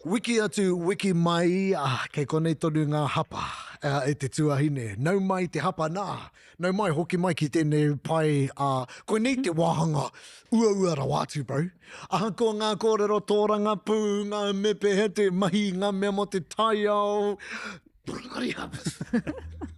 Wiki atu, wiki mai, ah, kei konei tonu ngā hapa e te tuahine. Nau mai te hapa nā, nau mai hoki mai ki tēnei pae, ā, koinei te wāhanga uaua rawa atu, bro. Ahakoa ngā kōrero tōrangapū, ngā mepehe, te mahi i ngā mea mō te taiao, bloody hapas.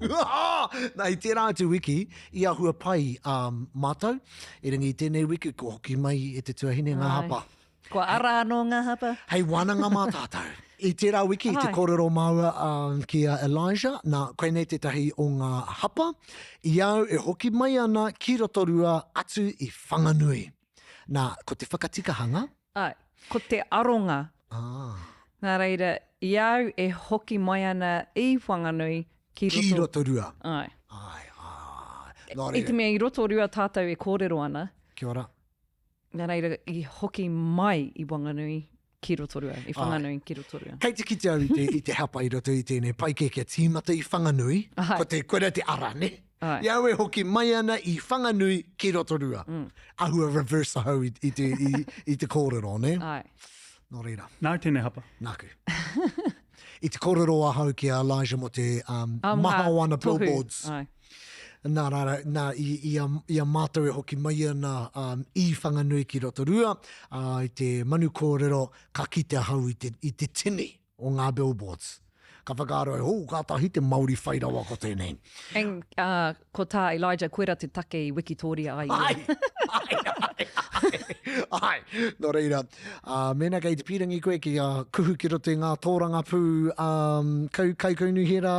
Nā, i tērā atu wiki, i āhua pai ā, mātou, erangi i tēnei wiki kua hoki mai e te tuahine ngā hapa. Kua ara anō ngā hapa. Hei wānanga mā tātou. I tērā wiki i te kōrero māua ki a Elijah, nā, koinei tētahi o ngā hapa, i au e hoki mai ana ki Rotorua atu i Whanganui. Nā, ko te whakatikahanga. Āe, ko te aronga. Ah. Nā reira, i au e hoki mai ana i Whanganui ki Rotorua. Ki Rotorua. Āe. Āe, āe. Nā reira. I te mea i Rotorua tātou e kōrero ana. Kia ora. Nā reira, i hoki mai i Wanganui ki Rotorua, i Whanganui ki Rotorua. Kei te kite au i te, i te hapa i roto i tēnei pai kē kia tīmata i Whanganui, Ai. ko te, koira te ara, ne? Ai. I au e hoki mai ana i Whanganui ki Rotorua. Mm. Ahua reverse ahau i, i, te, i, i te kōrero, ne? Ai. Nō reira. Nāu tēnei hapa. Nāku. I te kōrero ahau ki a Elijah mō te um, Um, maha o ana tohu. billboards. Ai. Nā, rā, nā, i, i, a, i a mātou e hoki mai ana um, i Whanganui ki Rotorua, uh, i te manu kōrero, ka kite ahau i te, i te tini o ngā billboards. Ka whakaaro ai, oh, kātahi te Māori whai rawa ko tēnei. And, uh, ko tā Elijah, koira te take i wikitōria ai ia. Ai, ai, ai, ai, ai. Nō reira, uh, mēnā kei te pīrangi koe ki uh, kuhu ki roto i ngā tōrangapū um, kau, kaikaunihera,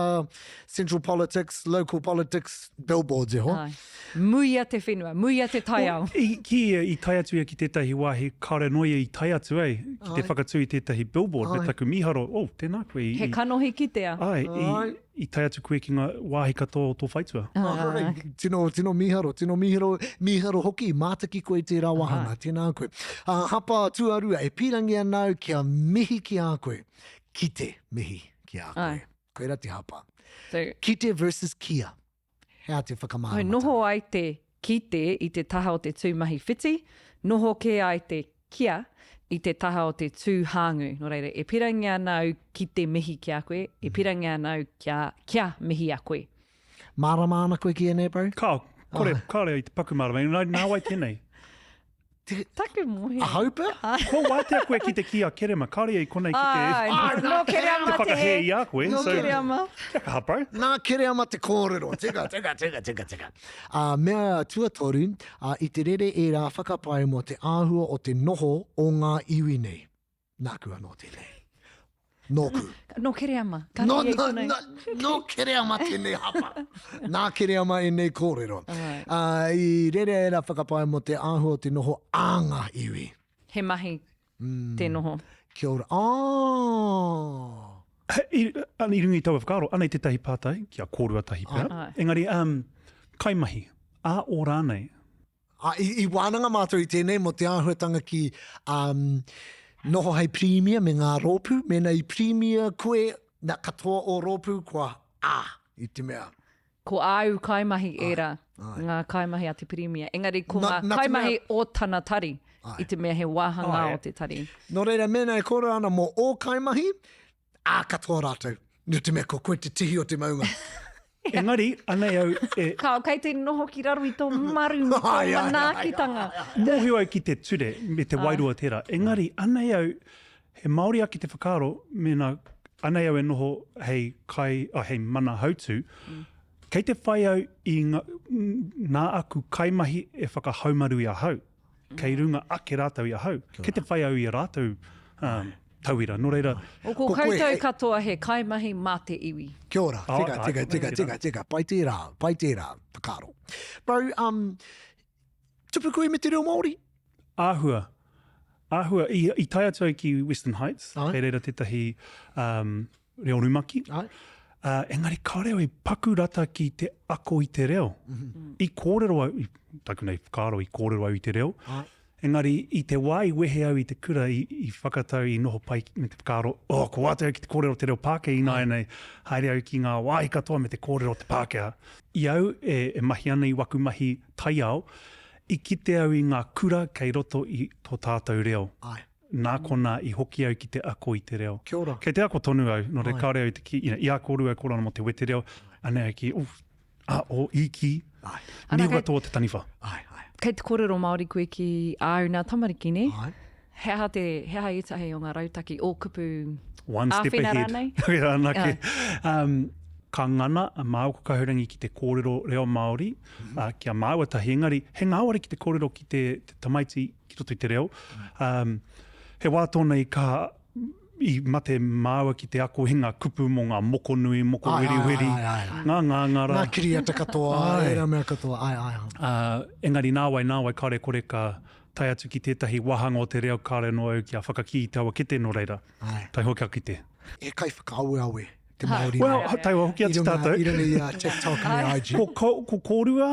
Central politics, local politics, billboards e hoa. Ai. Muia te whenua, muia te taiao. Well, i ki ia, i tae atu ia ki tētahi wāhi kāore anō ia i tae atu ai, ki te whakatū i tētahi billboard, me taku mīharo, oh, tēnā koe. I, He kanohi kitea. Ai, i, i tae atu koe ki ngā wāhi katoa o tō whaitua. Ai, tino, tino mīharo, tino mīharo, mīharo hoki, mātaki koe i tērā wāhanga, tēnā koe. Uh, hapa tuarua, e pīrangi ana au kia mihi ki a koe, ki te mihi ki a koe. Ai. Koira te hapa. So, Kite versus kia. Hea te whakamāramatanga? Noho ai te kite i te taha o te tū mahi whiti, noho kē ai te kia i te taha o te tū hāngū. Nō reira, e pirangi ana au ki te mihi ki a koe, e pirangi ana au kia, kia mihia koe. Mārama ana koe ki ēnei, bro? Kao, kore, kāore i te paku mārama. Nā, nā wai tēnei? Te... Taku mōhio. Ahau pea? Kua wātea koe ki te kī a Kerema, kāore ia i konei ki te... Ai, nō Kereama te te whakahē i a koe. Nō so, Kereama. Kia kaha, bro. Nā Kereama te kōrero. Tika, tika, tika, tika, tika. Ā, mea tuatoru, ā, i te rere ērā whakapae mō te āhua o te noho o ngā iwi nei. Nāku anō tēnei. Nōku. Nō Kereama. Ka Nō, rere nō, konei. nō, nō Kereama tēnei hapa. Nā Kereama ēnei kōrero. Alright. Ā, i rere ērā whakapae mō te āhua o te noho a ngā iwi. He mahi te noho. Kia ora. Ah! I, i runga i taua whakaaro, anei tētahi pātai, ki a kōrua tahi pea. Ai. Engari, um, kaimahi, ā-o rānei? Ā, i, i wānanga mātou i tēnei mō te āhuatanga ki um, noho hei pirimia me ngā rōpū. Mēnā i pirimia koe, nā, katoa o rōpū kua ā, i te mea. Ko āu kaimahi ērā, ai. ngā kaimahi a te pirimia. Engari ko Na- ngā nā te kaimahi mea- o tana tari, Ai. i te mea he wāhanga Ai. o te tari. Nō reira, mēnā e kōrero ana mō ō kaimahi, Ā, katoa rātou. Nō te mea ko koe te tihi o te maunga. Engari, anei au e... Kao, kei te noho ki raro i tō maru me tō manaakitanga. Mōhio au ki te ture me te wairua tērā. Engari, anei au, he Māori ake te whakaaro mēnā anei au e noho hei kai, oh, hei mana hautū, kei te whai au i ngā, nā aku kaimahi e whakahaumaru i ahau. Kei runga ake rātou i ahau. Kei te whai au i a rātou um, tauira. Nō reira... O ko koutou katoa he kaimahi mā te iwi. Kia ora, tika, tika, tika, tika, tika, pai tērā, pai tērā, whakaaro. Bro, um, tupu koe me te reo Māori? Āhua. Āhua, i, i tae atu au ki Western Heights, Ai. kei reira tētahi um, reo rumaki. Ai. Uh, engari kāore au i paku rata ki te ako i te reo. Mm -hmm. I kōrero au, i, taku nei whakaaro, i kōrero au i te reo. Ai. Engari i te wā i wehe au i te kura, i, i whakatau, i noho pai me te whakaaro, oh, ko wātea au ki te kōrero te reo Pākehā ināianei, haere au ki ngā wāhi katoa me te kōrero te Pākehā. I au e, e mahi ana i waku mahi taiao, i kite au i ngā kura kei roto i tō tātou reo. Ai. Nā konā i hoki au ki te ako i te reo. Kia ora. Kei te ako tonu au, nō reira kāore au i te kī, you know, i a kōrua e kōrero ana mō te wetereo, anei au ki, oof, a, o, i, ki, Ai. Ana, niho kei- katoa te taniwha. Ai, ai. Kei te kōrero Māori koe ki āu nā tamariki, nē? Ai. He aha te, he aha ētahi o ngā rautaki, ō kupu One step āwhina ahead. rānei? Koirā anake. Um, ka ngana a māua ko Kahurangi ki te kōrero reo Māori, mm -hmm. uh, ki a māua tahi, engari he ngāwari ki te kōrero ki te, te tamaiti ki roto i te reo. Um, he wā tōna i kaha i mate māua ki te ako i ngā kupu mō ngā moko nui, moko weriweri, ngā ngāngara. Ngā kiriata katoa, ērā mea katoa, ai, ai, ai. Uh, engari nāwai, nāwai, kāore kore ka tae atu ki tētahi wāhanga o te reo kāore anō au kia whakakī i taua kete nō reira, taihoa kia kite. He kaiwhakaaweawe te Māori. Well, taihoa hoki atu tātou. I runga i a TikTok me IG. Ko, ko, ko kōrua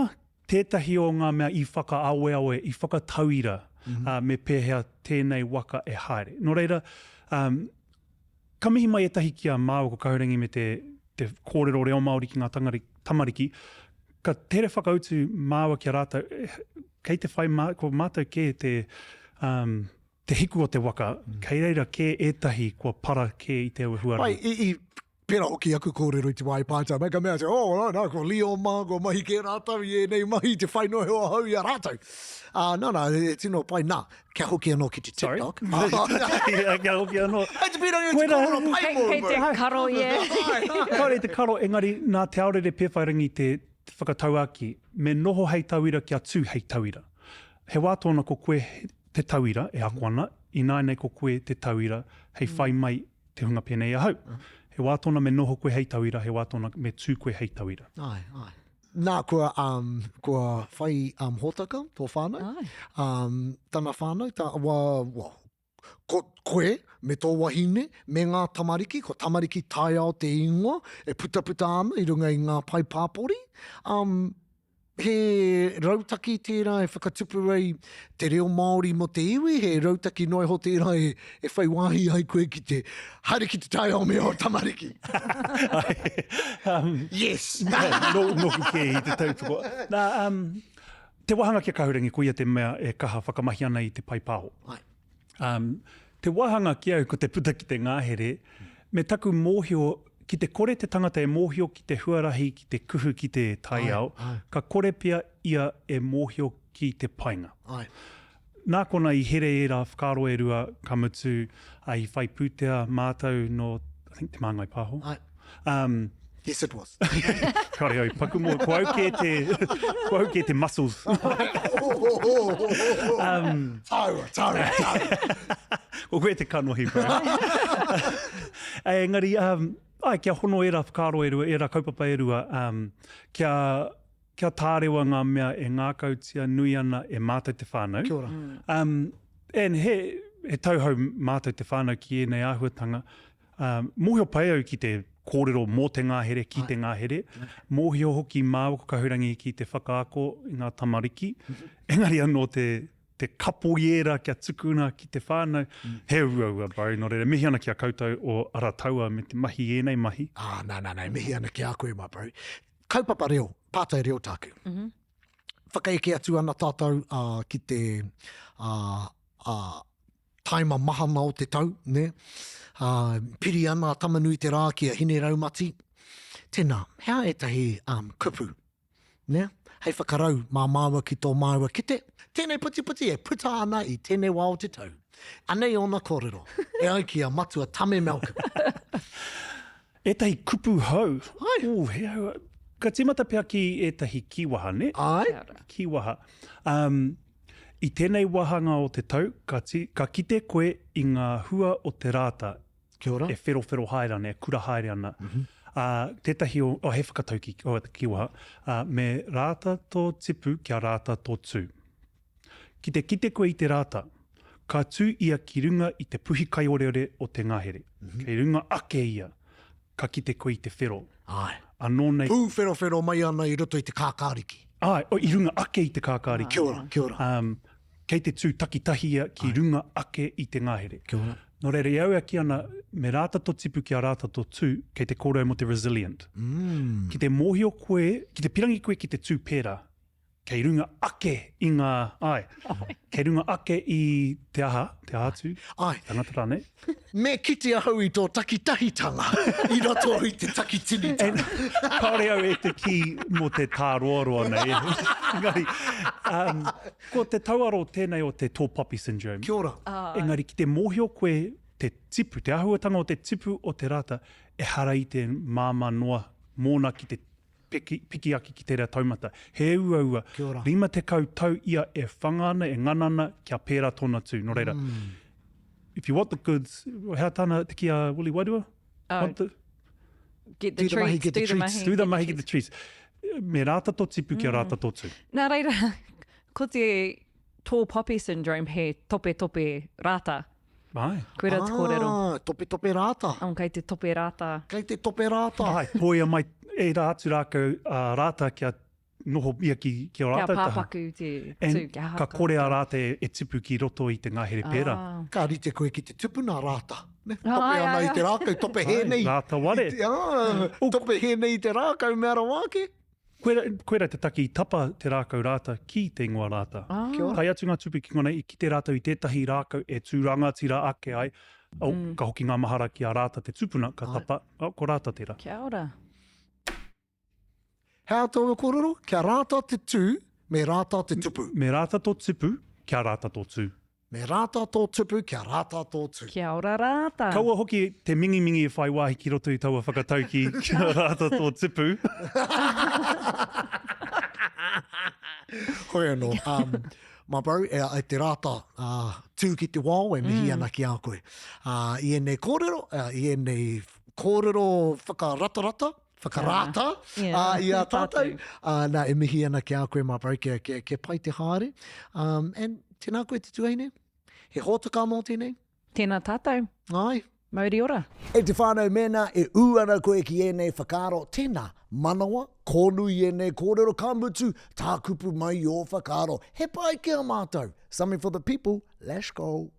tētahi o ngā mea i whakaaweawe, i whakatauira mm -hmm. me pēhea tēnei waka e haere. Nō reira, um, ka mihi mai ētahi ki a māua ko Kahurangi me te, te kōrero reo Māori ki ngā tangari, tamariki, ka tere whakautu māua ki a rātou, eh, kei te whai mā, ko mātou kē te, um, te hiku o te waka, mm. kei reira kē ētahi kua para kē i te huarahi. Pai, i, i pērā hoki aku kōrero i te wā i pātai mai, ka mea atu, oh, no, no, ko Leo mā, ko mahi kē rātou i ēnei mahi te whai noa iho ahau i a rātou. Ā, nā, nā, e tino pai, nā, kia hoki anō ki te TikTok. Sorry. kia hoki anō. Hei te pīrangi o te kōrero pai mōu. Kei te karo ia. Kāore i te karo, engari nā Te Aorere Pēwhairangi te whakatauākī, me noho hei tauira kia tū hei tauira. He wā tōna ko koe te tauira e ako ana, ināianei ko koe te tauira hei whai mai te hunga pēnei i ahau. He wā tōna me noho koe hei tauira, he wā tōna me tū koe hei tauira. Āe, āe. Nā, kua, um, kua whai um, hōtaka tō whānau. Āe. Um, tana whānau, tā, wa, wa, ko koe me tō wahine me ngā tamariki, ko Tamariki Taiao te ingoa, e putaputa ana i runga i ngā pae pāpori. Um, He rautaki tērā e whakatupu ai te reo Māori mō te iwi, he rautaki noa iho tērā e, e whai wāhi ai koe ki te haere ki te taiao me ō tamariki. um, yes! no, nōku kē i te tautoko. Nā, um, te wāhanga ki a Kahurangi, ko ia te mea e kaha whakamahi ana i te pae pāho. Ai. Um, te wāhanga ki au ko te puta ki te ngahere, me taku mōhio, ki te kore te tangata e mōhio ki te huarahi, ki te kuhu ki te taiao, Ai, ai. ka kore pea ia e mōhio ki te painga. Ai. Nā kona i here ērā whakaaro e rua, ka mutu, a, i whai pūtea mātou nō, I think, Te Māngai Pāho. Ai. Um, Yes, it was. Kāore au i paku mō, ko au kē te, ko au kē te muscles. Um, tāua, tāua, tāua. Ko koe te kanohi, bro. Engari, um, ai, kia hono ērā whakaaro e rua, ērā kaupapa e rua, um, kia, kia tārewa ngā mea e ngākautia nui ana e mātou te whānau. Kia ora. Um, and he, he tauhou mātou te whānau ki ēnei āhuatanga. Um, mōhio pai au ki te kōrero mō te ngahere, ki te ngahere. Mōhio hoki māua ko Kahurangi ki te whakaako i ngā tamariki. Engari anō te, te kapo i ērā kia tukuna ki te whānau, he uaua bro, nō reira, mihi ana ki a koutou o Arataua me te mahi i ēnei mahi. Ah, nā, nā, nā, e mihi ana ki a koe, my bro. Kaupapa reo, pātai reo tāku. Mm -hmm. Whakaeke atu ana tātou uh, ki te uh, uh, taima mahana o te tau, nē? Ā, piri ana a Tamanui-te-rā ki a Hineraumati. Tēnā, he aha ētahi um, kupu, nē? Hei whakarau mā māua ki tō māua kete. Tēnei putiputi e puta ana i tēnei wā o te tau. Anei ōna kōrero, e ai ki a Matua Tame Malcolm. Ētahi kupu hou. Ai. Ooh, he hou. Ka tīmata pea ki ētahi kīwaha, nē? Ai. Kīwaha. Um, I tēnei wāhanga o te tau, ka, ti, ka kite koe i ngā hua o te rāta Kia ora. e wherowhero haere ana, e kura haere ana. Mm -hmm. uh, tētahi o, oh, he whakatauki, oh, te kīwaha, uh, me rāta tō tipu kia rāta tō tū. Ki te kite koe i te rāta, ka tū ia ki runga i te puhi kaioreore o te ngahere. Mm -hmm. Kei runga ake ia, ka kite koe i te whero. Āe. Anō nei. Pūwherowhero mai ana i roto i te kākāriki. Āe, o, i runga ake i te kākāriki. Kia ora, kia ora. Um, kei te tū takitahi ia ki Āe. runga ake i te ngahere. Kia ora. Nō reira, i au e kī ana, me rāta tō tipu kia rāta tō tū, kei te kōrero mō te resilient. Mm. Ki te mōhio koe, ki te pirangi koe ki te tū pērā, Kei runga ake i ngā, āe, kei runga ake i te aha, te aha atu, Āe. tangata rānei. Me kite ahau i tō takitahitanga i roto i te takitinitanga. Kāore au e te kī mō te tāroaroa nei, engari, um, ko te tauaro tēnei o te tall poppy syndrome. Kia ora. Engari ki te mōhio koe te tipu, te āhuatanga o te tipu o te rata, ehara i te māmā noa mōna ki te piki, piki ake ki tērā taumata. He uaua, Kia ora. 50 tau ia e whanga ana, e ngana ana kia pērā tōna tū. Nō reira, mm. if you want the goods, hea tāna te ki a Willie Wairua? Oh. Want the, Get the Do the mahi, treats, get the do the treats. mahi. do the mahi, get the treats. Me rāta tō tipu kia rāta tō tū. Nā reira, ko te tall poppy syndrome he topetope rāta. Ai. Koira te kōrero. Ah, topetope rāta. Oh, kei te tope rāta. Kei te tope rāta. Ai, toia mai ērā atu rākau a rāta kia noho ia ki, ki o Kia rātou taha. pāpaku te And tū, kia ka haka. kore a rāta e, e tipu ki roto i te ngahere pērā. Ah. Ka rite koe ki te tupuna rāta. Ne? Ah, Tope ai, ana ai, i te ai. rākau, tope hē Ai, nei. rāta ware. I te, ah, tope hē nei i te rākau mea rawa ake. Koira, koira te take i tapa te rākau rāta ki te ingoa rāta. Ah. Kia ora. Tae atu ngā tupu ki konei, i kite rātou i tētahi rākau e tū rangatira ake ai, oh, mm. ka hoki ngā mahara ki a Rāta te tupuna, ka tapa, oh, ko Rāta tērā. Kia ora. He aha tōu kōrero? Kia rāta te tū, me rāta te tupu. Me rāta tō tupu, kia rāta tō tū. Me rāta tō tupu, kia rāta tō tū. Kia ora rāta. Kaua hoki te mingimingi e whai wāhi ki roto i taua whakataukī, kia rāta tō tupu. Hoi anō, um, my bro, e, e te rāta, uh, tū ki te wao e mihi mm. ana ki a koe. Uh, I ēnei kōrero, uh, i ēnei kōrero whakaratarata, whakarāta yeah. uh, i a tātou. Uh, nā, e mihi ana ki a koe, my bro, kia, kia, kia pai te haere. Um, and tēnā koe te tuahine. He hōtaka anō tēnei? Tēnā tātou. Ai. Mauri ora. E te whānau, mēnā e ū ana koe ki ēnei whakaaro, tēnā, manawa, kōnui ēnei kōrero, ka mutu, tākupu mai ō whakaaro. He pai ki a mātou. Something for the people, let's go.